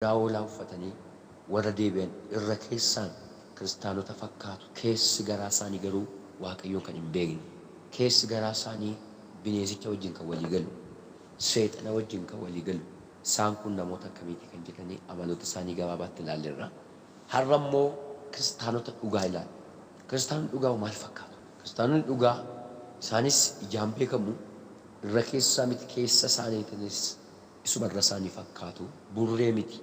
Gogaa hoolaa uffatanii warra deebi'an irra keessaan kiristaanota fakkaatu, keessi garaa isaanii garuu Waaqayyoon kan hin beekne, keessi garaa isaanii bineensicha wajjin kan walii galu, seexana wajjin kan walii galu, isaan kun namoota akkamiiti kan jedhanii amaloota isaanii gabaabaatti ilaalleerra. Har'a immoo kiristaanota dhugaa ilaalla. Kiristaanonni dhugaa maal fakkaatu? Kiristaanonni dhugaa isaanis ijaan beekamu, irra keessaa miti keessa isaaniitiinis isuma irra isaanii fakkaatu, burree miti.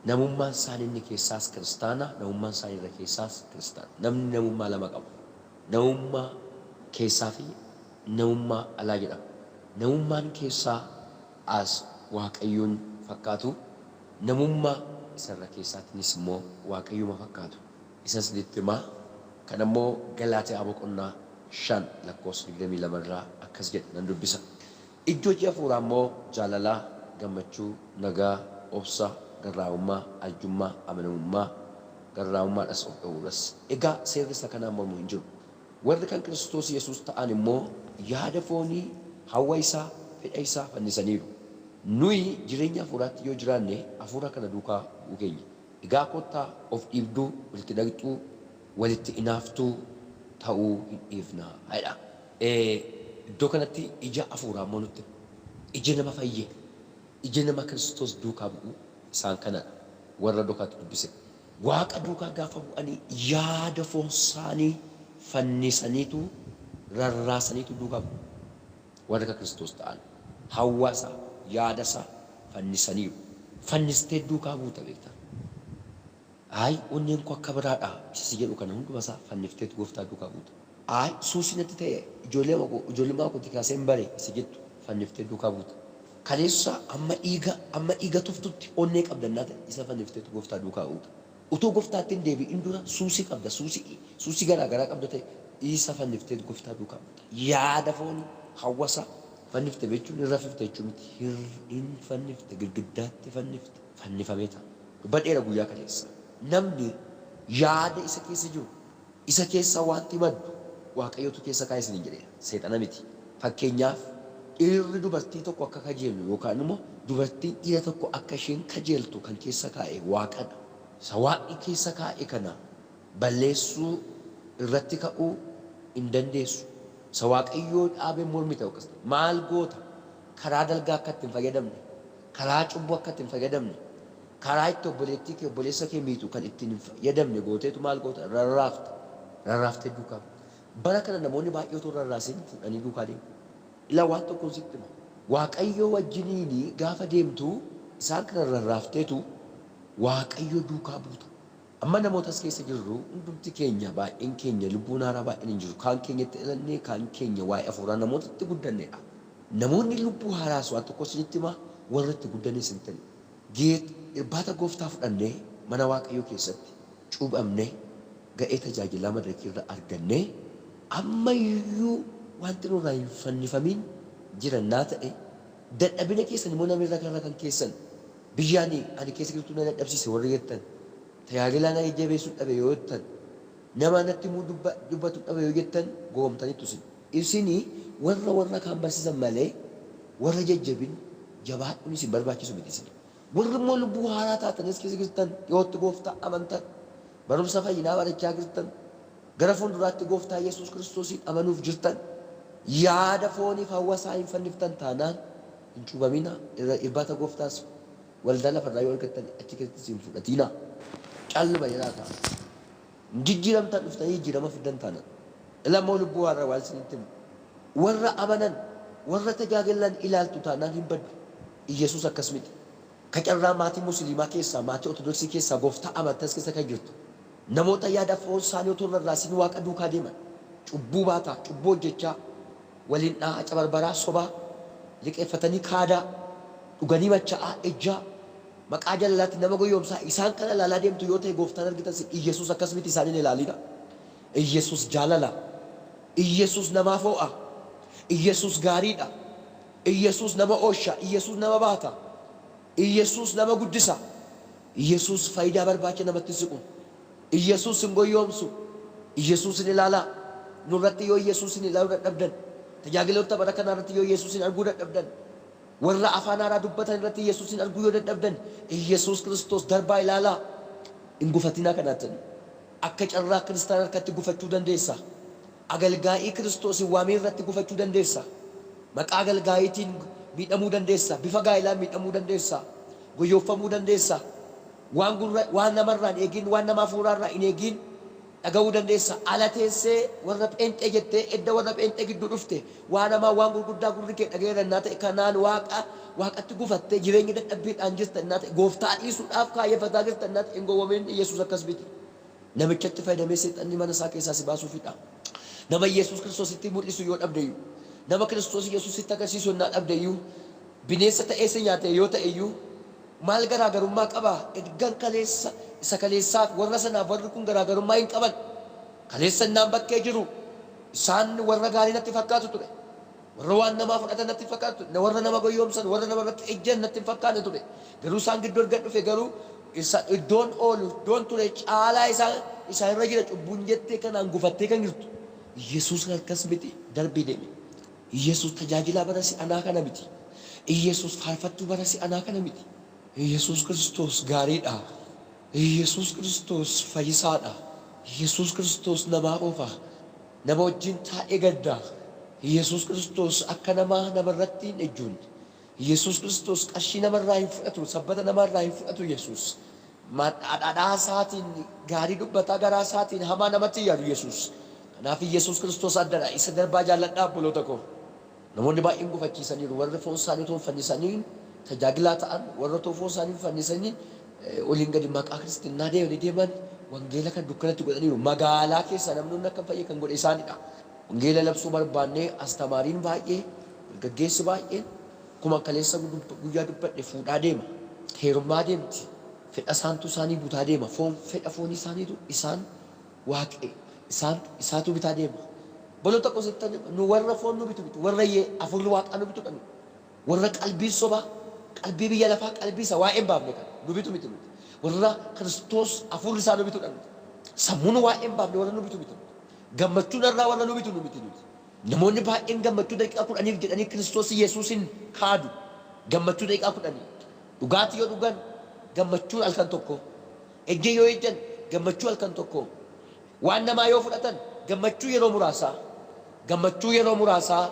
Namummaan isaanii inni keessaas kiristaana, namummaan isaanii irra keessaas kiristaana. Namni namummaa lama qaba. Namummaa keessaa fi namummaa alaa jedhama. Namummaan keessaa as Waaqayyoon fakkaatu, namummaa isa irra keessaatiinis immoo Waaqayyuma fakkaatu. Isa isinitti himaa. Kana immoo Galaatiyaa boqonnaa 5 lakkoofsa 22 irraa akkas jedha nan dubbisa. Ijji hojii hafuuraa immoo jaalala, gammachuu, nagaa, obsa, garraamummaa, arjummaa, amanamummaa, garraamummaadhas of dhowwuudhas. Egaa seerri isa kanaan mormu hin jiru. Warri kan Kiristoos Yesuus ta'an immoo yaada foonii, hawwa isaa, fedha isaa fannisaniiru. Nuyi jireenya hafuuraatti yoo jiraanne hafuura kana duukaa bu'uu keenya. Egaa kottaa of dhiibduu, walitti dhaqxuu, walitti inaaftuu ta'uu hin dhiifnaa jedha. Iddoo kanatti ija hafuuraa immoo nutti hima. Ija nama fayyee, ija nama Kiristoos duukaa bu'uu isaan kanadha. Warra dukaatti dubbise. Waaqa duukaa gaafa bu'anii yaada foon isaanii fannisaniitu rarraasaniitu duukaa bu'u. Warra akka Kiristoos ta'an hawwa isaa, yaada isaa fannisaniiru. Fannistee duukaa buuta beektaa. Ayi onneen koo akka biraadha isa si jedhu kana hunduma isaa fannifteetu gooftaa duukaa buuta. Ayi suusii natti ta'e ijoollummaa kootii kaasee hin bare isa jettu fanniftee duukaa buuta. Kaleessa amma dhiiga amma dhiiga tuftutti onnee qabdannaa ta'e isa fannifteetu gooftaa duukaa buuta. Utuu gooftaatti hin deebi'in dura suusii qabda suusii suusii garaa garaa qabda ta'e isa fannifteetu gooftaa duukaa buuta. Yaada foonii hawwasa fannifte jechuun hin rafifte jechuu miti. Hin fannifte girgiddaatti fannifte fannifamee ta'a. Dubbadheera guyyaa kaleessa. Namni yaada isa keessa jiru isa keessa wanti maddu Waaqayyotu keessa kaa'e isiniin jedheera. Seexana miti. Fakkeenyaaf dhiirri dubartii tokko akka kajeelu yookaan immoo dubartiin dhiira tokko akka isheen kajeeltu kan keessa kaa'e Waaqadha. Isa Waaqni keessa kaa'e kana balleessuu irratti ka'uu hin dandeessu. Isa Waaqayyoo dhaabee mormita akkas ta'e. Maal goota? Karaa dalgaa akka itti hin fayyadamne, karaa cubbuu akka itti hin fayyadamne, karaa itti obboleettii kee obboleessa kee miitu kan ittiin hin fayyadamne gooteetu maal goota? Rarraafta. Rarraaftee duukaa buuta. Bara kana namoonni baay'ee otoo rarraasin fuudhanii duukaa deemu. Ilaa waan tokkoon sitti hima. Waaqayyoo wajjiniin gaafa deemtu isaan kana rarraafteetu Waaqayyo duukaa buuta. Amma namoota as keessa jirru hundumti keenya baay'een keenya lubbuun haaraa baay'een hin jiru. Kaan keenyatti dhalannee kaan keenya waa'ee hafuuraa namootatti guddannedha. Namoonni lubbuu haaraas waan tokko isinitti himaa warra itti guddanne isinitti hima. Geet irbaata gooftaa fudhannee mana Waaqayyoo keessatti cuuphamnee ga'ee tajaajilaa madirakii irra argannee ammayyuu wanti nurraa hin fannifamiin jirannaa ta'e dadhabina keessan immoo namni irra kan keessan biyya ani keessa jirtu na dadhabsiise warri jettan tajaajilaa na jajjabeessuu dhabe yoo jettan nama natti himuu dubbatu dhabe yoo jettan gowwoomtaniittu isin. Isin warra warra kaan barsiisan malee warra jajjabin jabaadhuun isin barbaachisu miti isin. Warri immoo lubbuu haaraa taatanis keessa jirtan dhiyootti gooftaa amantan barumsa fayyinaa barachaa jirtan gara fuulduraatti gooftaa Yesuus Kiristoosiin amanuuf jirtan yaada fooniif hawwasaa hin fanniftan taanaan hin cuubamina irbaata gooftaas waldaa lafarraa yoo argattan achi keessatti hin fudhatina. Calluma jedhaa ta'a. Jijjiiramtan dhuftanii jijjiirama fiddan taanaan. Ilaa lubbuu haaraa waan isinitti himu. Warra amanan warra tajaajilan ilaaltu taanaan hin baddu. Iyyasuus akkas miti. Kacarraa maatii musliimaa keessaa maatii ortodoksii keessaa gooftaa amantas keessa kan jirtu. Namoota yaada foon isaanii otoo rarraasin waaqa duukaa deeman. Cubbuu baataa, cubbuu hojjechaa, waliin dhahaa, cabarbaraa, sobaa, liqeeffatanii kaadaa, dhuganii machaa'aa, ejjaa, maqaa jaalalaatti nama goyoomsaa isaan kana ilaalaa deemtu yoo ta'e gooftaan argitan sin Iyyasuus akkas miti isaan hin ilaalina. Iyyasuus jaalala. Iyyasuus namaaf ho'a. Iyyasuus gaariidha. Iyyasuus nama oosha. Iyyasuus nama baata. Iyyasuus nama guddisa. Iyyasuus faayidaa barbaacha namatti siqu. Iyyasuus hin goyoomsu. Iyyasuus hin ilaalaa. Nurratti yoo Iyyasuus hin ilaaluu dadhabdan, tajaajiloota bara kanaa irratti yoo Iyyasuus hin arguu dadhabdan, Warra afaan haaraa dubbatan irratti Yesuusin arguu yoo dadhabdan, Yesuus Kiristoos darbaa ilaalaa. Hin gufatinaa kanaattani. Akka carraa kiristaana harkatti gufachuu dandeessa. Agalgaa'ii Kiristoos hin waamiin irratti gufachuu dandeessa. Maqaa agalgaa'iitiin miidhamuu dandeessa. Bifa gaa'ilaan miidhamuu dandeessa. Goyyooffamuu dandeessa. Waan gurra waan namarraa hin eegin, waan nama hafuuraarraa hin eegin dhaga'uu dandeessa. Ala teessee warra pheenxee jettee edda warra pheenxee gidduu dhufte waan hamaa waan gurguddaa gurri kee dhaga'eera innaa ta'e, kanaan waaqa waaqatti gufattee jireenya dadhabbiidhaan jirta innaa ta'e, gooftaa dhiisuudhaaf kaayyeffataa jirta innaa ta'e, hin gowwomin. Yesuus akkas miti. Namichatti fayyadamee seexanni mana isaa keessaa si baasuufidha. Nama Yesuus Kiristoositti mul'isu yoo dhabde iyyuu, nama Kiristoos Yesuusitti agarsiisu innaa dhabde iyyuu, bineensa ta'ee si nyaate yoo ta'e iyyuu, maal garaagarummaa qaba? Ergan kaleessa isa kaleessaaf warra sanaaf warri kun garaagarummaa hin qaban. Kaleessa innaan bakkee jiru isaan warra gaarii natti fakkaatu ture. Warra waan namaa fudhatan natti fakkaatu ture. Warra nama goyyomsan, warra nama irratti ejjan natti hin fakkaanne ture. Garuu isaan gidduu ergan dhufe garuu isa iddoon oolu, iddoon ture caalaa isaan isaan irra jira cubbuun jettee kanaan gufattee kan jirtu. Yesuus akkas miti, darbii deeme. Yesuus tajaajilaa bara si'anaa kana miti. Yesuus faarfattuu bara si'anaa kana miti. Yesuus Kiristoos gaariidha. Yesuus Kiristoos fayyisaadha. Yesuus Kiristoos namaa oofa. Nama wajjin taa'ee gadda. Yesuus Kiristoos akka namaa namarratti hin ejjuun. Yesuus Kiristoos qarshii namarraa hin fudhatu, sabbata namarraa hin fudhatu Yesuus. Dhadhaa isaatiin gaarii dubbataa, garaa isaatiin hamaa namatti yaadu Yesuus. Kanaaf Yesuus Kiristoos addadha. Isa darbaa jaalladhaa, obboloota koo. Namoonni baay'een gufachiisaniiru. Warri foon isaanii otoo hin fannisaniin tajaajilaa ta'an, warra otoo foon isaanii hin fannisaniin oliin gadi maqaa kiristinnaa deemanii deeman wangeela kan dukkanatti godhaniiru. Magaalaa keessaa namni akka hin fayye kan godhe isaanidha. Wangeela labsuu barbaannee astamaariin baay'ee, dargaggeessi baay'een akkuma kaleessa guyyaa dubbadhe fuudhaa deema. Heerummaa deemti. Fedha isaantu isaanii butaa deema. Foon fedha foonii isaaniitu isaan waaqe isaan isaatu bitaa deema. Obboloota koo, sittan nu warra foon nu bitu bitu, warra afurri waaqaa nu bitudha nu. Warra qalbii sobaa, qalbii biyya lafaa, qalbii isa waa'ee hin baafne kan nu bitu miti nuti. Warra Kiristoos afurri isaa nu bitudha nuti. Sammuun waa'ee hin baafne warra nu bitu miti nuti. Gammachuun irraa warra nu bitu nu miti nuti. Namoonni baay'een gammachuu daqiiqaa 10f jedhanii Kiristoos Yesuusin kaadu. Gammachuu daqiiqaa 10. Dhugaatii yoo dhugan gammachuu halkan tokko. Ejja yoo ejjan gammachuu halkan tokko. Waan namaa yoo fudhatan gammachuu yeroo muraasaa. Gammachuu yeroo muraasaa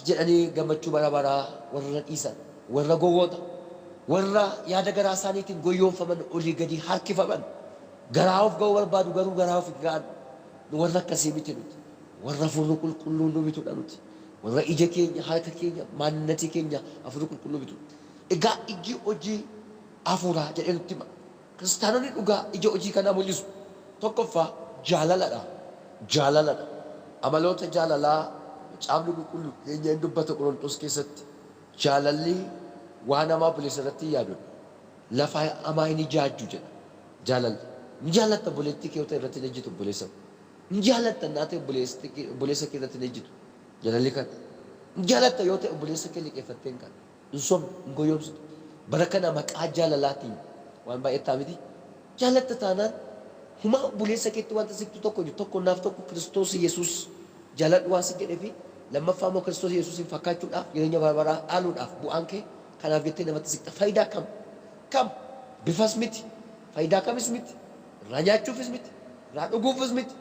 jedhanii gammachuu bara baraa warra dhiisan. Warra gowwoota. Warra yaada garaa isaaniitiin goyyoonfaman, olii gadi harkifaman. Garaa of ga'uu barbaadu garuu garaa of hin ga'an. Nu warra akkasii miti nuti. Warra afurri qulqulluun nu bitudha nuti. Warra ija keenya, harka keenya, maannatii keenya afurri qulqulluu bitu. Egaa iji hojii hafuuraa jedhee nutti hima. Kiristaanonni dhugaa ija hojii kanaa mul'isu. Tokkoffaa jaalaladha. Jaalaladha. Amaloota jaalalaa Macaafni Qulqulluu keenya hin dubbata Qorontos keessatti. Jaalalli waan hamaa obboleessa irratti hin yaadudha. Lafa hamaa hin ijaajju jedha. Jaalalli. Ni jaallatta obboleettii kee yoo ta'e irratti hin ejjitu, obboleessa. Ni jaallatta naa ta'e obboleessa kee irratti hin ejjitu. Jaalalli kana. Ni jaallatta yoo ta'e obboleessa kee liqeeffattee hin kana. Hin sobdu, hin goyoomsitu. Bara kana maqaa jaalalaatiin waan baay'ee ta'a miti. Jaallatta taanaan humaa obboleessa keetti wanta siqtu tokko jiru. Tokko naaf tokko Kiristoos Yesuus jaaladhu waan si jedhee fi lammaffaa immoo Kiristoos Yesuusin fakkaachuudhaaf, jireenya bara baraa dhaaluudhaaf bu'aan kee kanaaf jettee namatti siqxa. Faayidaa kam? Kam? Bifas miti. Faayidaa kamis miti. Irraa nyaachuufis miti. Irraa dhuguufis miti.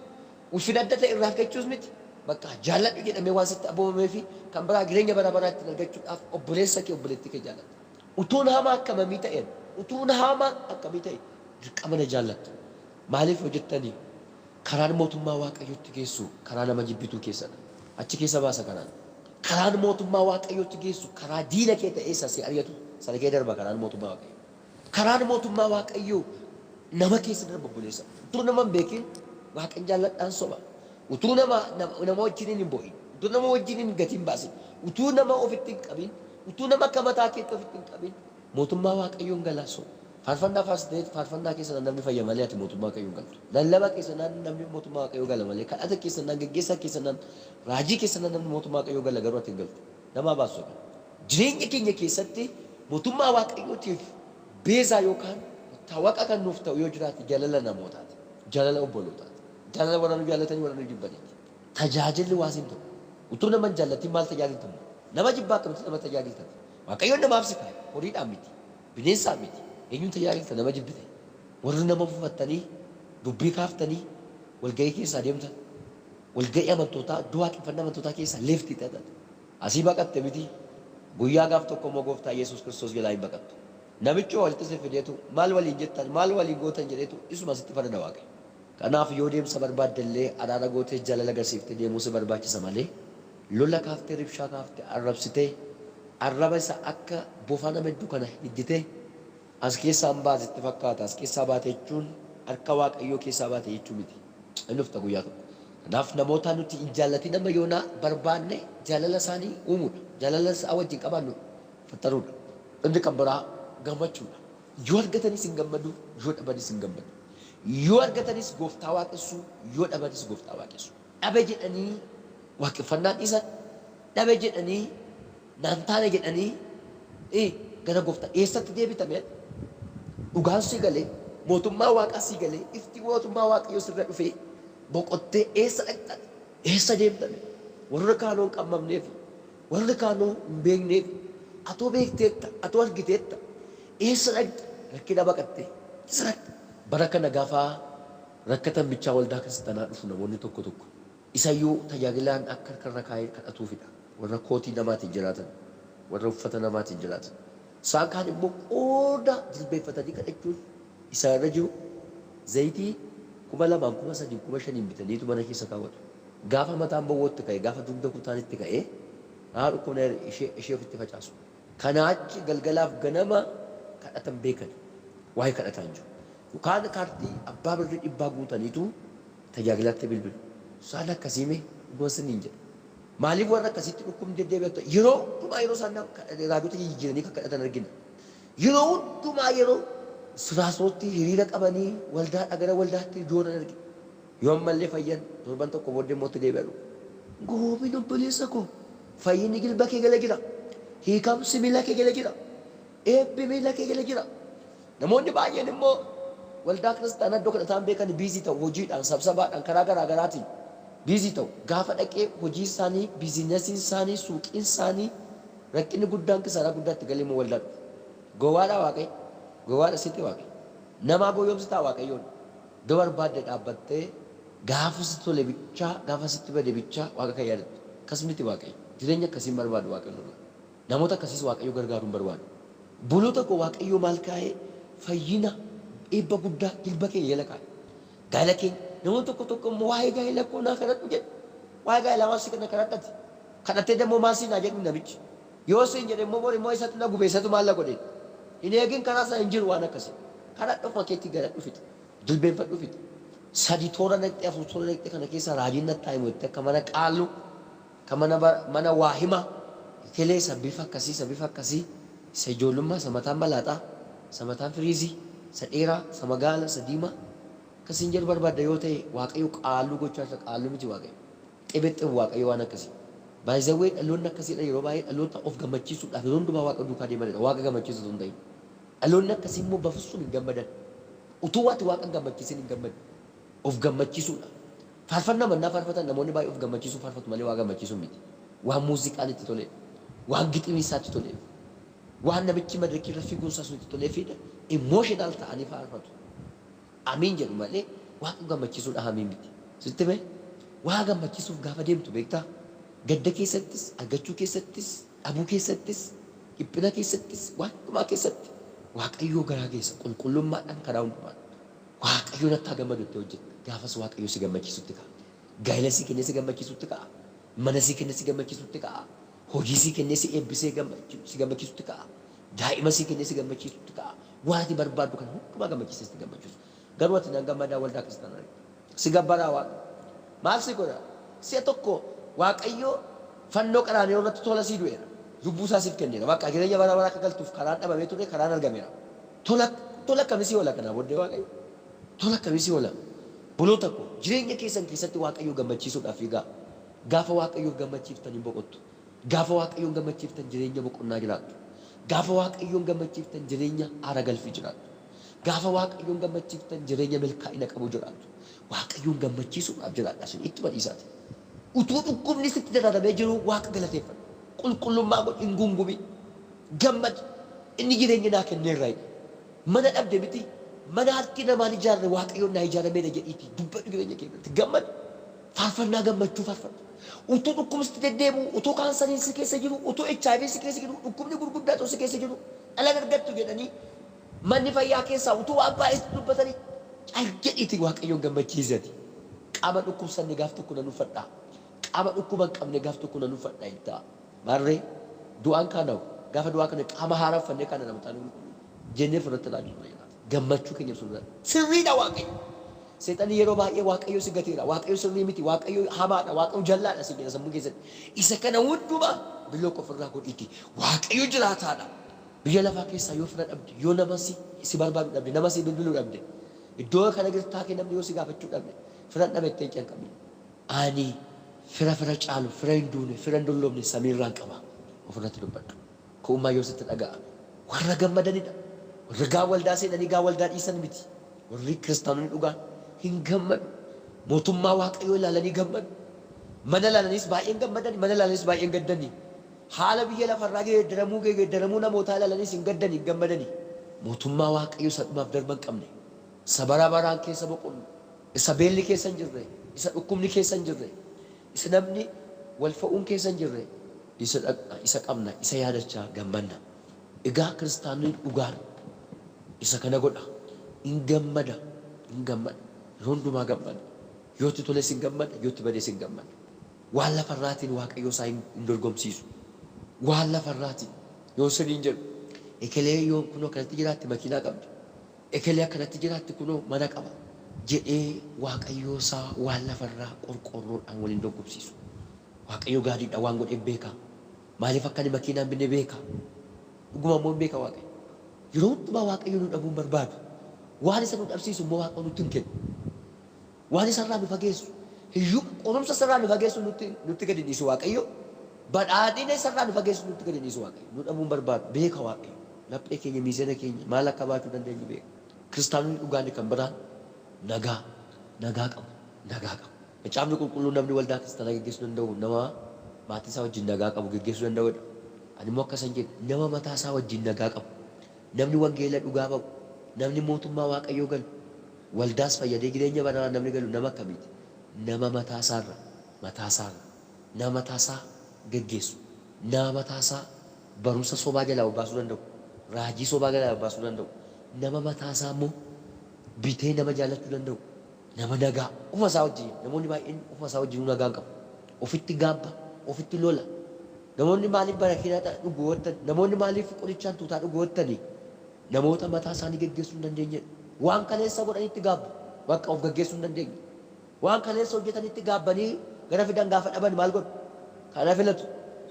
Ulfina adda ta'e irraa argachuus miti. Bakka jaalladhu jedhamee waan sitti abboomamee fi kan biraa jireenya bara baraa ittiin argachuudhaaf obboleessa kee, obboleettii kee jaallatta. Utuun hamaa akkamii ta'een, utuun hamaa akkamii ta'e dirqama na jaallatta. Maaliif hojjettanii? Karaan mootummaa Waaqayyootti geessu karaa nama jibbituu keessadha. Achi keessa baasa karaan. Karaan mootummaa Waaqayyootti geessu karaa diina kee ta'ee isa si ari'atu sana kee darba karaan mootummaa Waaqayyoo. Karaan mootummaa Waaqayyoo nama keessa darba, obboleessa. Utuu nama hin beekin Waaqan jaalladhaan soba. Utuu nama wajjin hin bo'in, utuu nama wajjin hin gatiin baasin, utuu nama ofitti hin qabin, utuu nama akka mataa keetti ofitti hin qabin mootummaa Waaqayyoon galaa soba. Faarfannaa faarsitee faarfannaa keessa namni fayya malee ati mootummaa Waaqayyoon galtu. Lallaba keessa namni mootummaa Waaqayyoo gala malee, kadhata keessa, gaggeessaa keessa, raajii keessa namni mootummaa Waaqayyoo gala garuu ati hin galtu. Namaa baasu. Jireenya keenya keessatti mootummaa Waaqayyootiif beezaa yookaan tawaqa kan nuuf ta'u yoo jiraate jaalala namootaati. Jaalala obbolootaati. Jaalala warra nu jaallatanii warra nu jibbaniiti. Tajaajilli waasiin ta'u. Utuu nama hin jaallatin maal tajaajiltamu? Nama jibbaa akkamitti nama tajaajiltati? Waaqayyoon namaaf si kaa'e horiidhaan miti, bineensaan miti. Eenyuun tajaajilta nama jibbite? Warri nama fufattanii dubbii kaaftanii walga'ii keessaa deemtan, walga'ii amantootaa, iddoo waaqeffannaa amantootaa keessaa leeftii ta'an. Asii baqatte miti, guyyaa gaaf tokko immoo gooftaa Yesuus Kiristoos jalaa hin baqattu. Namichi walitti si fideetu maal waliin jettan, maal waliin gootan jedheetu isuma sitti farada Waaqayyo. Kanaaf yoo deemsa barbaadde illee araara gootee jaalala agarsiiftee deemuu si barbaachisa malee lola kaaftee, ribshaa kaaftee, arrabsitee, arraba isa akka bofaa nama hedduu kana hidditee as keessaan baate fakkaata. As keessaa baate jechuun harka Waaqayyoo keessaa baate jechuu miti. Inni dhufta guyyaa tokko. Kanaaf namoota nuti hin jaallatin amma yoonaa barbaanne jaalala isaanii uumuudha. Jaalala isaa wajjin qabaannu fattaruudha. Inni kan biraa gammachuudha. Yoo argatanis hin gammadu, yoo dhabanis hin gammadu. Yoo argatanis gooftaa waaqessu, yoo dhabanis gooftaa waaqessu. Dhabe jedhanii waaqeffannaa dhiisan, dhabe jedhanii naan taane jedhanii gara gooftaa eessatti deebitame? Dhugaan si galee, mootummaa waaqaa si galee, ifti mootummaa waaqayyoo sirra dhufee boqottee eessa dhaqxan? Eessa deemtame? Warra kaanoo hin qammamneef, warra kaanoo hin beekneef, atoo beekteetta, atoo argiteetta, eessa dhaqxa? Rakkina baqattee eessa dhaqxa? Bara kana gaafa rakkatan bichaa waldaa kiristaanaa dhufu namoonni tokko tokko isayyuu tajaajilaan akka harkarra kaa'ee kadhatuufidha. Warra kootii namaatiin jiraatan, warra uffata namaatiin jiraatan. Isaan kaan immoo qooda jilbeeffatanii kadhachuun isaan irra jiru zayitii 2000, 3000, 5000 bitaniitu mana keessa kaawwatu. Gaafa mataan bowwootti ka'e, gaafa dugda kutaan itti ka'e, haa dhukkubna ishee ofitti facaasu. Kanaa achi galgalaaf ganama kadhatan beekan. Waa'ee kadhataa hin jiru. Yookaan kaartii abbaa birrii 100 guutaniitu tajaajilaatti bilbilu. Isaan akkasii mee dhuguma siniin jedha. Maaliif warra akkasiitti dhukkubni deddeebi'atu? Yeroo hundumaa yeroo isaan raajota jijjiiranii kan kadhatan argina. Yeroo hundumaa yeroo siraasootti hiriira qabanii waldaadhaa gara waldaatti jooran argina. Yoo ammallee fayyan torban tokko booddee immoo itti deebi'an. Goomiin obboleessa koo, fayyinni jilba kee jala jira. Hiikamsi miila kee jala jira. Eebbi miila kee jala jira. Namoonni baay'een immoo waldaa kiristaanaa iddoo kadhataan beekan busy ta'u, hojiidhaan, sabsabaadhaan, karaa garaa garaatiin busy ta'u. Gaafa dhaqee hojii isaanii, businessiin isaanii, suuqiin isaanii rakkinni guddaan kisaaraa guddaatti galee immoo waldaa dhufu. Gowwaadha Waaqayyo. Gowwaadha sitti Waaqayyo. Namaa gowwoomsitaa Waaqayyoon. Iddoo barbaadde dhaabbattee gaafa sitti tole bichaa, gaafa sitti bade bichaa Waaqa kan yaadattu. Akkas miti Waaqayyo. Jireenya akkasiin barbaadu Waaqayyo nurraa. Namoota akkasiis Waaqayyo gargaaruu hin barbaadu. Obboloota koo, Waaqayyo maal kaa'ee? Fayyina, eebba guddaa jilba keenya jala kaa'e. Gaa'ela keenya namoonni tokko tokko immoo waa'ee gaa'ela koo naa kadhadhu jedhu. Waa'ee gaa'elaa maal si kana kadhadhati? Kadhattee dammoo maal siin haa jedhu namichi? Yoo siin jedhe immoo bor immoo isatu na gube, isatu maal na godhe? Hin eegin, karaa sana hin jiru waan akkasii. Kadhadhu, ofuma keetti galadhu fixi. Jilbeenfadhu fixi. Sadi toora naqxee, afur toora naqxee kana keessa raajiin nattaa himu jettee akka mana qaallu, akka mana waa hima kelee isa bifa akkasii, isa bifa akkasii, isa ijoollummaa, isa mataan malaaxaa, isa mataan firiizii, isa dheeraa, isa magaala, isa diimaa akkasiin jedhu barbaadda yoo ta'e Waaqayyo qaalluu gochaa jira. Qaalluu miti Waaqayyo. Xibixxib Waaqayyo waan akkasii. By the way, dhaloonni akkasiidha yeroo baay'ee dhaloota of gammachiisuudhaaf yeroo hundumaa Waaqa duukaa deemanidha. Waaqa gammachiisu osoo hin ta'in. Dhaloonni akkasii immoo bafisuun hin gammadan. Utuu ati Waaqa hin gammachiisin hin gammadu. Of gammachiisuudha. Faarfannaa mannaa faarfatan namoonni baay'ee of gammachiisuu faarfatu malee waa gammachiisuu miti. Waan muuziqaan itti toleef, waan giximii isaa itti toleef, waan namichi madirakii irra fiiguun isaa sun itti toleefidha. Emotional ta'anii faarfatu. Amiin jedhu malee Waaqa gammachiisuudha amiin miti. Sitti mee? Waa gammachiisuuf gaafa deemtu beektaa? Gadda keessattis, argachuu keessattis, dhabuu keessattis, dhiphina keessattis, waan hundumaa keessatti Waaqayyoo garaa keessa qulqullummaadhaan karaa hundumaan Waaqayyoon akka gammadu itti hojjetta. Gaafas Waaqayyo si gammachiisutti ka'a. Gaa'ela si kennee si gammachiisutti ka'a. Mana si kennee si gammachiisutti ka'a. Hojii si kennee si eebbisee si gammachiisutti ka'a. Daa'ima si kennee si gammachiisutti ka'a. Waan ati barbaaddu kana hundumaa gammachiisee si gammachiisu. Garuu ati nan gammadaa waldaa kiristaanaa si gabbaraa Waaqa. Maal si godha? Si'a tokko Waaqayyo fannoo Qaraani'oo irratti tola sii du'eera. Lubbuu isaa siif kenneera. Bakka jireenya bara baraa akka galtuuf karaan dhabamee ture karaan argameera. Tola tola akkamii si oola kanaa booddee Waaqayyo? Tola akkamii si oola? Obboloota koo, jireenya keessan keessatti Waaqayyo gammachiisuudhaaf fiigaa. Gaafa Waaqayyoof gammachiiftan hin boqottu. Gaafa Waaqayyoon gammachiiftan jireenya boqonnaa jiraattu. Gaafa Waaqayyoon gammachiiftan jireenya aara galfii jiraattu. Gaafa Waaqayyoon gammachiiftan jireenya milkaa'ina qabu jiraattu. Waaqayyoon gammachiisuudhaaf jiraadha isin ittuma dhiisaati. Utuu dhukkubni sitti dararamee jiru Waaqa galateeffadhu. Qulqullummaa godhi, hin gungumin. Gammadi. Inni jireenya naa kenneerra jedhi. Mana dhabde miti. Mana harki namaan ijaarre Waaqayyoon naa ijaarameera jedhiitii dubbadhu jireenya kee irratti. Gammadi. Faarfannaa gammachuu faarfadhu. Utuu dhukkubni sitti deddeebi'u, utuu kaansariin si keessa jiru, utuu HIV si keessa jiru, dhukkubni gurguddaa utuu si keessa jiru, dhala hin argattu jedhanii manni fayyaa keessaa utuu waan baay'ee sitti dubbatanii cal jedhiitii Waaqayyoon gammachiisi ati. Qaama dhukkubsanne gaaf tokko nan uffadha. Qaama dhukkuba hin qabne gaaf tokko nan uffadha jetta. Maarree du'aan kaanawu gaafa du'aa kana qaama haaraa uffannee kaana nama taanuu jennee ofirratti ilaalu nurra jiraata. Gammachuu keenya ibsuu nurra. Sirriidha Waaqayyo. Seexanni yeroo baay'ee Waaqayyo si gateera, Waaqayyo sirrii miti, Waaqayyo hamaadha, Waaqayyo jallaadha siin jedha sammuu keessatti. Isa kana hundumaa block ofirraa godhiiti. Waaqayyo jiraataadha. Biyya lafaa keessaa yoo fira dhabde, yoo nama si si barbaadu dhabde, nama si bilbilu dhabde, iddoo kana jirtaa kee namni yoo si gaafachuu dhabde, firan dhabe jettee hin canqamin. Ani fira fira caalu, fira hin duune, fira hin dulloomne samiirraan qaba. Ofirratti dubbadhu. Ko'ummaa yoo sitti dhaga'ame. Warra gammadanidha. Warra gaa waldaa seenanii gaa waldaa dhiisan miti. Warri kiristaanonni dhugaan hin gammadu. Mootummaa Waaqayyoo ilaalanii gammadu. Mana ilaalaniis baay'een gammadani, mana ilaalaniis baay'een gaddani. Haala biyya lafarraa geeddaramuu geeddaramuu namootaa ilaalaniis hin gaddani, hin gammadani. Mootummaa Waaqayyoo isa dhumaaf darba hin qabne, isa bara baraan keessa boqonnu, isa beelli keessa hin jirre, isa dhukkubni keessa hin jirre, isa namni wal fo'uun keessa hin jirre, isa dhaqna, isa qabna, isa yaadachaa gammanna. Egaa kiristaanonni dhugaan isa kana godha. In gammada, in gammada. Yeroo hundumaa gammada. Yoo itti toles in gammada, yoo itti bades in gammada. Waan lafarraatiin Waaqayyoo isaa hin dorgomsiisu. Waan lafarraatiin yoo sirriin jedhu ekelee yoo kunoo akkanatti jiraatte makiinaa qabdi. Ekelee akkanatti jiraatti kunoo mana qaba jedhee Waaqayyoo isaa waan lafarraa qorqoorroodhaan wal hin dorgomsiisu. Waaqayyo gaariidha, waan godheef beeka. Maaliif akka ani makiinaa hin binne beeka. Dhuguma immoo hin beeka Waaqayyo. Yeroo hundumaa Waaqayyo nu dhabuu hin barbaadu. Waan isa nu dhabsiisu immoo Waaqa nutti hin kennu. Waan isarraa nu fageessu, hiyyuma, qorumsa isarraa nu fageessu nutti nutti gadi hin dhiisu Waaqayyo. Badhaadhina isarraa nu fageessu nutti gadi hin dhiisu Waaqayyo. Nu dhabuu hin barbaadu. Beeka Waaqayyo. Laphee keenya, miizana keenya maal akka baachuu dandeenyu beeka. Kiristaanonni dhugaan kan biraan nagaa, nagaa qabu, nagaa qabu. Macaafni Qulqulluun namni waldaa kiristaanaa geggeessuu danda'u nama maatii isaa wajjin nagaa qabu geggeessuu danda'udha. Ani immoo akkasan jedhe, nama mataa isaa wajjin nagaa qabu, namni wangeela dhugaa ba'u, namni mootummaa Waaqayyoo galu, waldaas fayyadee jireenya bararaan namni galu nama akkamiiti? Nama mataa isaarra, mataa isaarra, nama mataa isaa geggeessu, nama mataa isaa barumsa sobaa jalaa of baasuu danda'u, raajii sobaa jalaa of baasuu danda'u, nama mataa isaa immoo bitee nama jaallachuu danda'u, nama nagaa ofuma isaa wajjin. Namoonni baay'een ofuma isaa wajjinuu nagaa hin qabu. Ofitti gaabba, ofitti lola. Namoonni maaliif barakiinaa dhugu hoottan? Namoonni maaliif qorichaan tuutaa dhugu hoottanii? Namoota mataa isaanii geggeessuu hin dandeenyedha. Waan kaleessa godhanitti gaabbu. Bakka of gaggeessuu hin dandeenye. Waan kaleessa hojjetanitti gaabbanii gara fidan gaafa dhaban maal godhu? Kana filatu.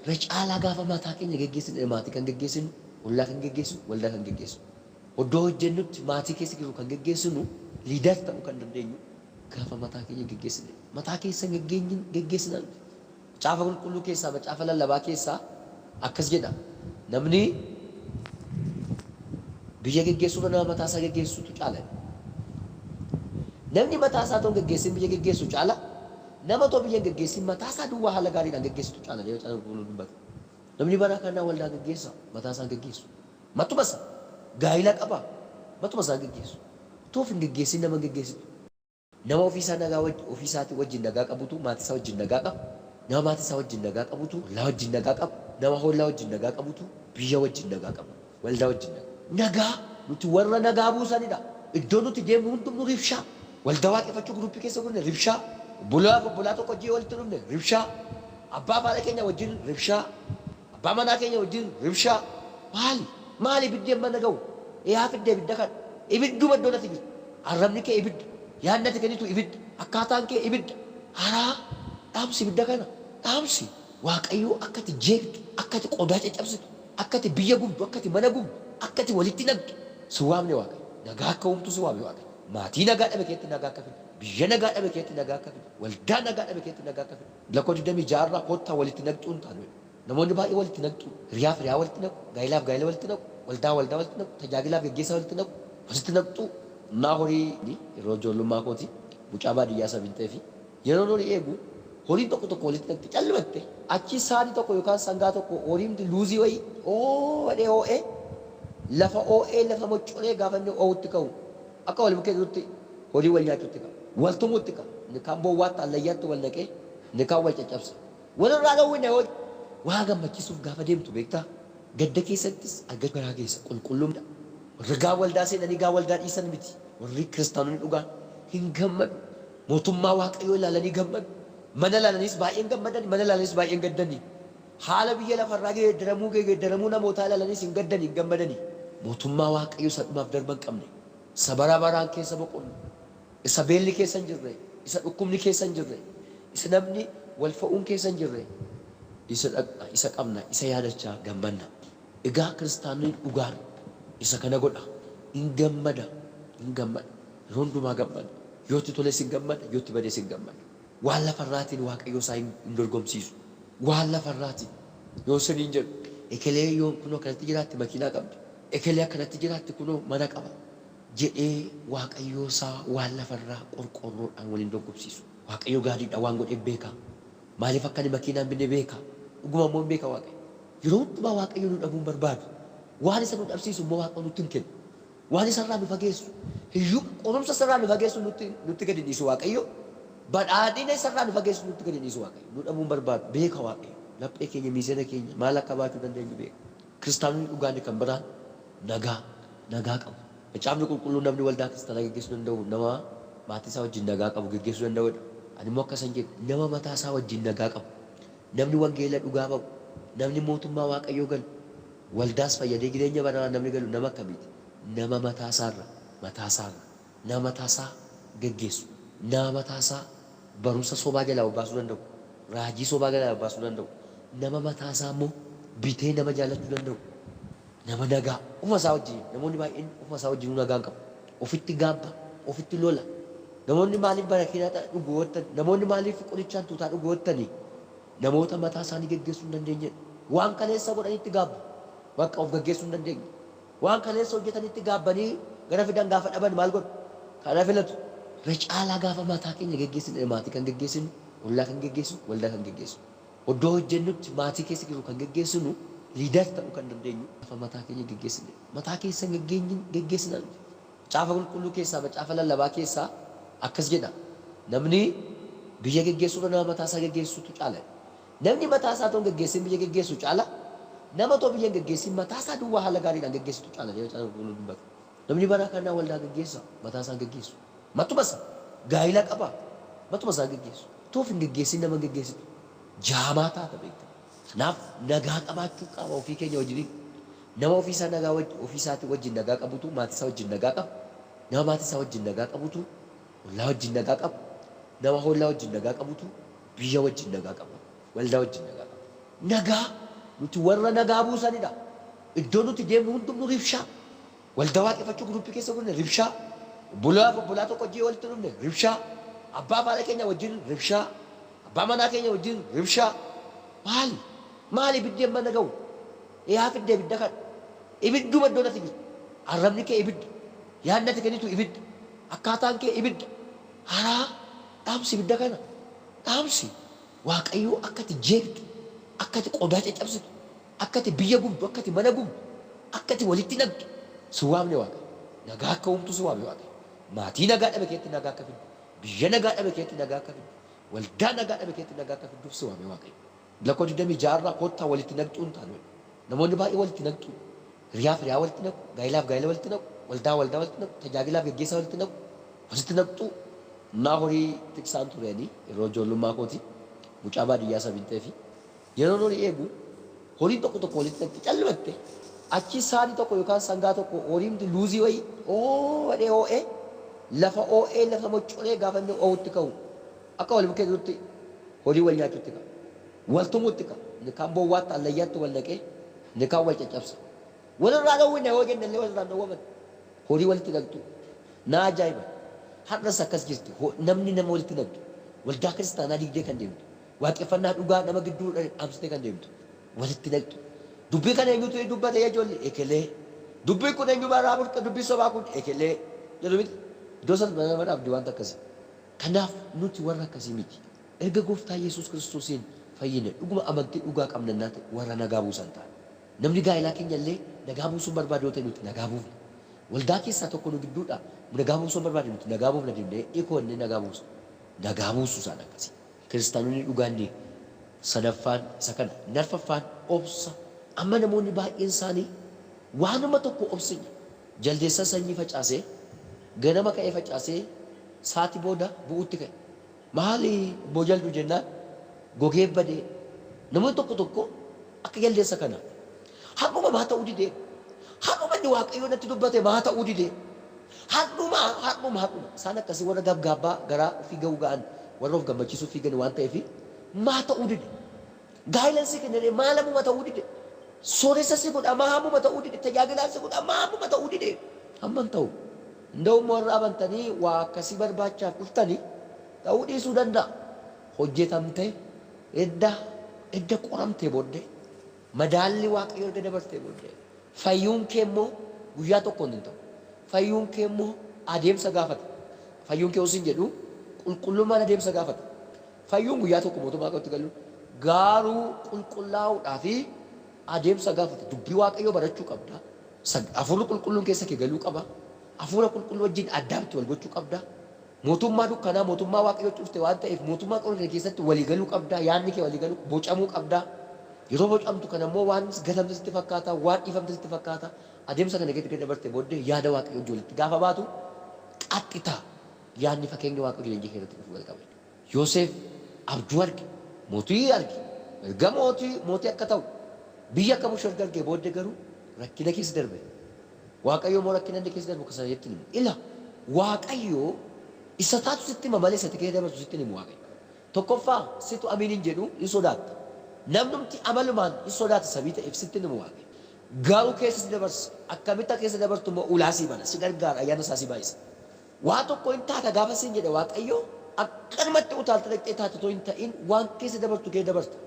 Irra caalaa gaafa mataa keenya geggeessinu maatii kan geggeessinu, ollaa kan geggeessinu, waldaa kan geggeessinu. Oddoo hojjennutti maatii keessa jirru kan geggeessinu, leader ta'uu kan dandeenyu gaafa mataa keenya geggeessine. Mataa keessa geggeessinaan Macaafa Qulqulluu keessaa, Macaafa Lallabaa keessaa akkas jedha. Namni biyya geggeessuurra nama mataa isaa geggeessutu caala. Namni mataa isaa otoo hin geggeessin biyya geggeessu caala. Nama otoo biyya hin geggeessin mataa isaa duwwaa haala gaariidhaan geggeessutu caala jedhee Macaafa Qulqulluu dubbata. Namni bara kanaa waldaa geggeessa, mataa isaa hin geggeessu. Matuma isaa gaa'ila qaba, matuma isaa hin geggeessu. Otoo of hin geggeessin nama hin geggeessitu. Nama ofii isaa nagaa ofii isaatii wajjin nagaa qabutu maatii isaa wajjin nagaa qaba. Nama maatii isaa wajjin nagaa qabutu ollaa wajjin nagaa qaba. Nama hollaa wajjin nagaa qabutu biyya wajjin nagaa qaba. Waldaa wajjin nagaa. Nagaa nuti warra nagaa buusanidha. Iddoo nuti deemnu hundumnu ribshaa. Waldaa waaqeffachuu guruppii keessa gurne ribshaa. Obbolaaf obbolaa tokko wajjin walitti dhufne ribshaa. Abbaa fi haadha keenya wajjin ribshaa. Abbaa manaa keenya wajjin ribshaa. Maali? Maali ibiddi amma na ga'u? Eeyaa fidde ibidda kana? Ibidduma iddoon ati jirtu. Arrabni kee ibidda. Yaadni ati kennitu ibidda. Akkaataan kee ibidda. Haraa dhaamsi ibidda kana. Dhaamsi. Waaqayyoo akka ati jeeqxu, akka ati qodaa caccabsitu, akka ati biyya gubdu, akka ati mana gubdu, akka ati walitti naqxu si waamne Waaqayyo. Nagaa akka uumtu si waame Waaqayyo. Maatii nagaa dhabe keetti nagaa akka fidu, biyya nagaa dhabe keetti nagaa akka fidu, waldaa nagaa dhabe keetti nagaa akka fidu. Lakkoofsa 26 irraa kottaa walitti naqxuu hin taanu jedha. Namoonni baay'ee walitti naqxu. Hiriyaaf hiriyaa walitti naqu, gaa'ilaaf gaa'ila walitti naqu, waldaa waldaa walitti naqu, tajaajilaaf geggeessaa walitti naqu, walitti naqxuu. Naa horii yeroo ijoollummaa kooti mucaa baadiyyaa sabin ta'eefi yeroon horii eegu Horiin tokko tokko walitti naqxi callumatte. Achi saani tokko yookaan sangaa tokko horiin luuzii wayii oo'ee oo'ee lafa oo'ee lafa moccolee gaafa inni oo'utti ka'u akka wal bukkee jirutti horii wal nyaachuutti ka'a. Wal tumuutti ka'a. Inni kaan bowwaatti hallayyaatti wal naqee inni kaan wal caccabsa. Walirraa dhowwine yoo waa gammachiisuuf gaafa deemtu beektaa? Gadda keessattis argachuu garaa keessa qulqulluudha. Warri gaa waldaa seenanii gaa waldaa dhiisan miti. Warri kiristaanonni dhugaan hin gammadu. Mootummaa Waaqayyoo ilaalanii gammadu. Mana ilaalaniis baay'een gammadani, mana ilaalaniis baay'een gaddani. Haala biyya lafarraa geeddaramuu geeddaramuu namootaa ilaalaniis hin gaddani, hin gammadani. Mootummaa Waaqayyoo isa dhumaaf darba hin qabne, isa bara baraan keessa boqonnu, isa beelli keessa hin jirre, isa dhukkubni keessa hin jirre, isa namni wal fo'uun keessa hin jirre, isa dhaqna, isa qabna, isa yaadachaa gammanna. Egaa kiristaanonni dhugaan isa kana godha. Hin gammada, hin gammada. Yeroo hundumaa gammada. Yoo itti toles hin gammada, yoo itti bades hin gammada. Waan lafarraatiin Waaqayyoo isaa hin dorgomsiisu. Waan lafarraatiin yoo siniin jedhu ekelee yoo kunoo akkanatti jiraatti makiinaa qabdi. Ekelee akkanatti jiraatti kunoo mana qaba. Jedhee Waaqayyoo isaa waan lafarraa qorqorroodhaan waliin dorgomsiisu. Waaqayyo gaariidha, waan godheef beeka. Maaliif akka inni makiinaa hin binne beeka. Dhuguma immoo hin beeka Waaqayyo. Yeroo hundumaa Waaqayyo nu dhabuu hin barbaadu. Waan isa nu dhabsiisu immoo Waaqa nutti hin kennu. Waan isarraa nu fageessu, hiyyuu qorumsa isarraa nu fageessu nutti gadi dhiisu Waaqayyo. Badhaadhina isarraa nu fageessu nutti gadi dhiisu Waaqayyo. Nu dhabuu hin barbaadu. Beeka Waaqayyo. Laphee keenya, miizana keenya maal akka baachuu dandeenyu beeka. Kiristaanonni dhugaan kan biraan nagaa, nagaa qabu. Macaafni qulqulluu namni waldaa kiristaanaa geggeessuu danda'u nama maatii isaa wajjin nagaa qabu geggeessuu danda'udha. Ani immoo akkasan jedhu, nama mataa isaa wajjin nagaa qabu. Namni wangeela dhugaa ba'u, namni mootummaa Waaqayyoo galu, waldaas fayyadee jireenya bararaan namni galu nama akkamiiti? Nama mataa isaarra, mataa isaarra, nama mataa isaa geggeessu, nama mataa isaa barumsa sobaa jalaa obbaasuu danda'u, raajii sobaa jalaa obbaasuu danda'u, nama mataa isaa immoo bitee nama jaallachuu danda'u, nama nagaa ofuma isaa wajjin. Namoonni baay'een ofuma isaa wajjin nagaa hin qabu. Ofitti gaabba, ofitti lola. Namoonni maaliif barakiinaa dhugu hoottan? Namoonni maaliif qorichaan tuutaa dhugu hoottanii? Namoota mataa isaanii geggeessuu hin dandeenyedha. Waan kaleessa godhanitti gaabbu. Bakka of geggeessuu hin dandeenye. Waan kaleessa hojjetanitti gaabbanii gara fidan gaafa dhaban maal godhu? Kana filatu. Irra caalaa gaafa mataa keenya geggeessinu, maatii kan geggeessinu, ollaa kan geggeessinu, waldaa kan geggeessinu. Oddoo hojjennutti maatii keessa jiru kan geggeessinu, leader ta'uu kan dandeenyu gaafa mataa keenya geggeessine. Mataa keessa geggeessinaa miti. Macaafa qulqulluu keessaa, macaafa lallabaa keessaa akkas jedha. Namni biyya geggeessuurra nama mataa isaa geggeessutu caala. Namni mataa isaa otoo hin geggeessin biyya geggeessu caala. Nama otoo biyya hin geggeessin mataa isaa duwwaa haala gaariidhaan geggeessutu caala jedhee macaafa qulqulluu dubbata. Namni bara kanaa waldaa geggeessa, mataa isaa hin geggeessu. Matuma isaa gaa'ila qaba, matuma isaa geggeessu. Otoo of hin geggeessin nama hin geggeessitu. Jaamaa taata beekta. Kanaaf nagaa qabaachuu qaba ofii keenya wajjiniin. Nama ofii isaa nagaa ofii isaatii wajjin nagaa qabutu maatii isaa wajjin nagaa qaba. Nama maatii isaa wajjin nagaa qabutu ollaa wajjin nagaa qaba. Nama hollaa wajjin nagaa qabutu biyya wajjin nagaa qaba. Waldaa wajjin nagaa qaba. Nagaa nuti warra nagaa buusanidha. Iddoo nuti deemnu hundumnu ribshaa. Waldaa waaqeffachuu guruppii keessa gurne ribshaa. Obbolaaf obbolaa tokko wajjin walitti dhufne ribshaa. Abbaa fi haadha keenya wajjin ribshaa. Abbaa manaa keenya wajjin ribshaa. Maali? Maali ibiddi amma na ga'u? Yaa fidde ibidda kana. Ibidduma iddoo natti jirtu. Arrabni kee ibidda. Yaadni ati kennitu ibidda. Akkaataan kee ibidda. Haraa dhaamsi ibidda kana. Dhaamsi. Waaqayyoo akka ati jeeqxu, akka ati qodaa caccabsitu, akka ati biyya gubdu, akka ati mana gubdu, akka ati walitti naqxu si waamne Waaqayyo. Nagaa akka uumtu si waame Waaqayyo. Maatii nagaa dhabe keetti nagaa akka fiddu, biyya nagaa dhabe keetti nagaa akka fiddu, waldaa nagaa dhabe keetti nagaa akka fidduuf si waame Waaqayyo. Lakkoo 26 irraa kottaa walitti naqxuu hin taanu. Namoonni baay'ee walitti naqxu. Hiriyaaf hiriyaa walitti naqu, gaa'ilaaf gaa'ila walitti naqu, waldaa waldaa walitti naqu, tajaajilaaf geggeessaa walitti naqu, walitti naqxu. Naa horii tiksaan ture ani yeroo ijoollummaa kooti mucaa baadiyyaa sabiin ta'eefi yeroon horii eegu horiin tokko tokko walitti naqxi callumatte. Achi saani tokko yookaan sangaa tokko horiin luuzii wayii oo'ee oo'ee lafa oo'ee lafa moccolee gaafa inni oo'utti ka'u akka wal bukkee jirutti horii wal nyaachuutti ka'a. Wal tumuutti ka'a. Inni kaan bowwaatti hallayyaatti wal naqee inni kaan wal caccabsa. Walirraa dhowwine yoo jenne illee walirraa hin dhowwaman. Horii walitti naqxu. Na ajaa'iba. Har'as akkas jirti. Namni nama walitti naqxu. Waldaa kiristaanaa diigdee kan deemtu. Waaqeffannaa dhugaa nama gidduu dhaamsitee kan deemtu. Walitti naqxu. Dubbii kana eenyutu dubbate yaa ijoollee? Ekelee. Dubbiin kun eenyu baraa burqa dubbii sobaa kun ekelee. Jedhu miti. Iddoo sana nama dhaabdi wanta akkasii. Kanaaf nuti warra akkasii miti. Erga Gooftaa Yesuus Kiristoosiin fayyine, dhuguma amantii dhugaa qabna innaa ta'e, warra nagaa buusan taana. Namni gaa'elaa keenya illee nagaa buusuu hin barbaadu yoo ta'e, nuti nagaa buufna. Waldaa keessaa tokko nu gidduudha nagaa buusuu hin barbaade, nuti nagaa buufna jennee ikoonne nagaa buusna. Nagaa buusuu isaan akkasii. Kiristaanonni dhugaan sadaffaan isa kana. Inni arfaffaan obsa. Amma namoonni baay'een isaanii waanuma tokko obsinya. Jaldeessan sanyii facaasee, ganama ka'ee facaasee, sa'aatii booda bu'uutti ka'e. Maali obbo Jaldu jennaan, gogee badee. Namoonni tokko tokko akka jaldeessa kanaa. Har'uma maa ta'uu didee? Har'uma inni Waaqayyoo natti dubbate maa ta'uu didee? Har'uma, har'uma, har'uma. Isaan akkasii warra gabgaabbaa garaa ofii ga'uu ga'an, warra of gammachiisuu fiigan waan ta'eef, maa ta'uu dide? Gaa'ilan si kennee maal ammuma ta'uu dide? Sooressa si godha, maa ammuma ta'uu dide? Tajaajilaan si godha, maa ammuma ta'uu dide? Hamma hin ta'u. Nda'umma warra amantanii waa akkasii barbaachaaf dhuftanii ta'uu dhiisuu danda'a. Hojjetamtee edda qoramtee booddee, madaalli Waaqayyo erga dabartee booddee, fayyuun kee immoo guyyaa tokkoon hin ta'u. Fayyuun kee immoo adeemsa gaafata. Fayyuun kee osin jedhu, qulqullummaan adeemsa gaafata. Fayyuun guyyaa tokko mootummaa Waaqayyootti galuun garuu qulqullaa'uudhaa fi adeemsa gaafata. Dubbii Waaqayyoo barachuu qabda. Hafuurri qulqulluun keessa kee galuu qaba. Hafuura qulqulluu wajjin addaatti wal gochuu qabda. Mootummaa dukkanaa mootummaa Waaqayyootti dhufte waan ta'eef, mootummaa qulqulluu keessatti walii galuu qabda. Yaadni kee walii galuu bocamuu qabda. Yeroo bocamtu kana immoo waan gatamte sitti fakkaata, waan dhiifamte sitti fakkaata. Adeemsa kana keessatti dabarte booddee yaada Waaqayyoo wajjin walitti gaafa baatu qaxxita. Yaadni fakkeenya Waaqayyoo jireenya kee irratti dhufuu jalqaba. Yoosef abjuu arge, mootii arge, erga mootii akka ta'u, biyya akka bulchu erga argee booddee garuu rakkina keessa darbe. Waaqayyo immoo rakkina inni keessa darbu sana itti himu. Ila Waaqayyo isa taatu sitti hima malee isa keessa dabarsu sitti himu Waaqayyo. Tokkoffaa, situ amiin hin jedhu, hin sodaatta. Namnumti amalumaan hin sodaata sabii ta'eef sitti himu Waaqayyo. Garuu keessa si dabarsa. Akkamitti akka keessa dabartu immoo ulaa sii bana, si gargaara, ayyaana isaa si baay'isa. Waa tokko hin taata gaafa siin jedhe Waaqayyo, akkanumatti utaaltee dhaqxee taate otoo hin ta'in, waan keessa dabartu keessa dabarta.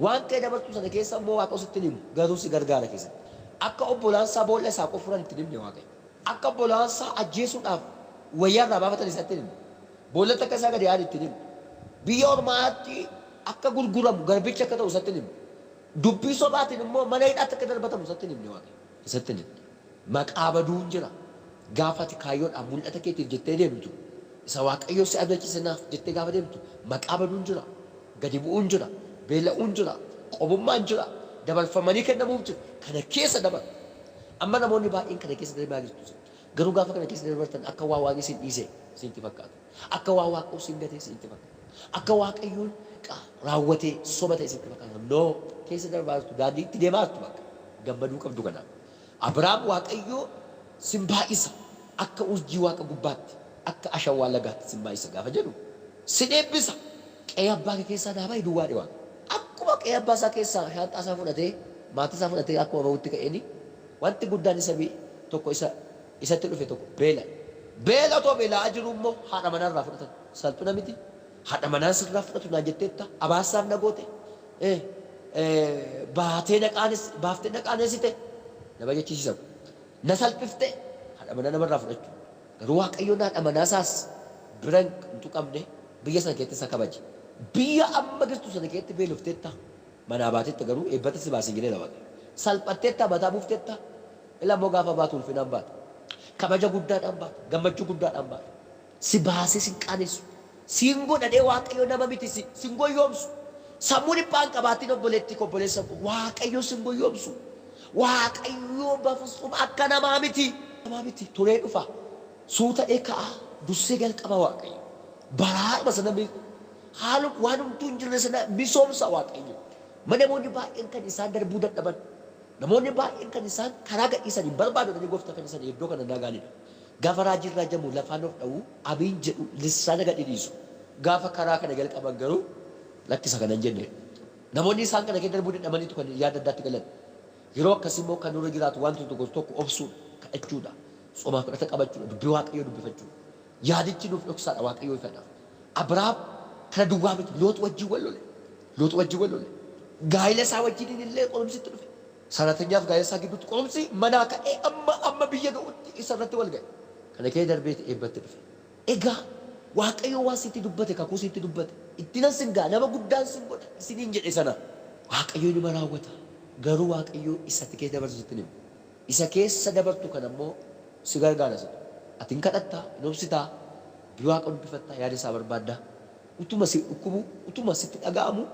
Waan keessa dabartu sana keessa immoo Waaqa sitti himu, garuu si gargaara keessatti. Akka obbolaansaa boolla isaa qofuran itti himne Waaqayyo. Akka obbolaansaa ajjeesuudhaaf wayyaa irraa baafatan isatti himne. Boollatti akka isaa gadi yaadu itti himne. Biyya ormaatti akka gurguramu, garbicha akka ta'u isatti himne. Dubbii sobaatiin immoo mana hidhaatti akka darbatamu isatti himne Waaqayyo. Isatti himne. Maqaa baduun jira. Gaafa ati kaayyoodhaan mul'ata keetiif jettee deemtu, isa Waaqayyo si abdachiise naaf jettee gaafa deemtu, maqaa baduun jira. Gadi bu'uun jira. Beela'uun jira. Qobummaan jira. Dabarfamanii kennamuuf jira. Kana keessa dabarta. Amma namoonni baay'een kana keessa darbaa jirtu. Garuu gaafa kana keessa dabartan akka waa Waaqni isin dhiise isinitti fakkaata. Akka waa Waaqayyo isin gate isinitti fakkaata. Akka Waaqayyoon raawwatee soba ta'e isinitti fakkaata. No, keessa darbaa jirtu, daandii itti deemaa jirtu bakka. Gammaduu qabdu kanaaf. Abrahaam Waaqayyo sin baay'isa, akka urjii Waaqa gubbaatti, akka ashawaa lagaatti sin baay'isa gaafa jedhu, sin eebbisa. Qe'ee abbaa kee keessaa naa ba'i duwwaa dhiwaa. Akkuma qe'ee abbaa isaa keessaa shaanxaa isaa fudhatee, maatii isaa fudhatee akkuma bahutti ka'eeni, wanti guddaan isa tokko isa isatti dhufe tokko beela. Beela otoo beela'aa jiru immoo haadha manaa irraa fudhatan. Salphina miti. Haadha manaan sirraa fudhatu naan jetteetta. Abaarsaaf na goote. Baatee na qaanes, baaftee na qaanesite. Nama jechisiisa. Na salphifte, haadha manaa namarraa fudhachuu. Garuu Waaqayyoon haadha manaa isaas bira hin tuqamne, biyya sana keessatti isa kabaje. Biyya amma jirtu sana keessatti beelofteetta. Manaa baateetta, garuu eebbata si baasee jedheera Waaqayyo. Salphatteetta, mataa buufteetta. Ila immoo gaafa baatu ulfinaan baata. Kabaja guddaadhaan baata. Gammachuu guddaadhaan baata. Si baasee sin qaanessu. Siin godhadhee Waaqayyo nama miti, sin goyyoomsu. Sammuu dhiphaa hin qabaatin, obboleettii koo, obboleessa koo, Waaqayyo sin goyyoomsu. Waaqayyo bafusum akka namaa miti. Namaa miti, turee dhufa. Suuta'ee ka'a, dursee jalqaba Waaqayyo. Baraaruma sana haalum waan homtuu hin jirre sana misoomsa Waaqayyo. Namoonni baay'een kan isaan darbuu dadhaban. Namoonni baay'een kan isaan karaa gadhiisan hin barbaadu jedhanii gooftaa kan isaan iddoo kana nagaanidha. Gaafa raajiin raajamu lafaan of dha'u, amiin jedhu, lissaana gadi dhiisu. Gaafa karaa kana jalqaban garuu lakkisa kana hin jenne. Namoonni isaan kana keessa darbuu dadhabaniitu kan yaada addaatti galan. Yeroo akkasii immoo kan nurra jiraatu wanti tokko tokko obsuudha, kadhachuudha, soomaaf kadhata qabachuudha, dubbii Waaqayyoo dubbifachuudha. Yaadichi nuuf dhoksaadha, Waaqayyoo ifadha. Abrahaam kana duwwaa miti, Loox wajjin wal lole. Loox wajjin wal lole. Gaa'ila isaa wajjin illee qorumsitti dhufe. Saratanyaaf gaa'ila isaa gidduutti qorumsi manaa ka'ee amma biyya ga'utti isa irratti wal ga'e. Kana keessa darbeeti eebbatti dhufe. Egaa Waaqayyo waan sitti dubbate, kakuu sitti dubbate, ittinan sin ga'a, nama guddaan sin godha isiniin jedhe sana Waaqayyo inuma raawwata. Garuu Waaqayyo isa ati keessa dabartu sitti hima. Isa keessa dabartu kana immoo si gargaara situ. Ati hin kadhattaa, hin obsitaa, dubbii Waaqa dubbifattaa, yaada isaa barbaaddaa. Utuma si dhukkubu, utuma sitti dhaga'amu.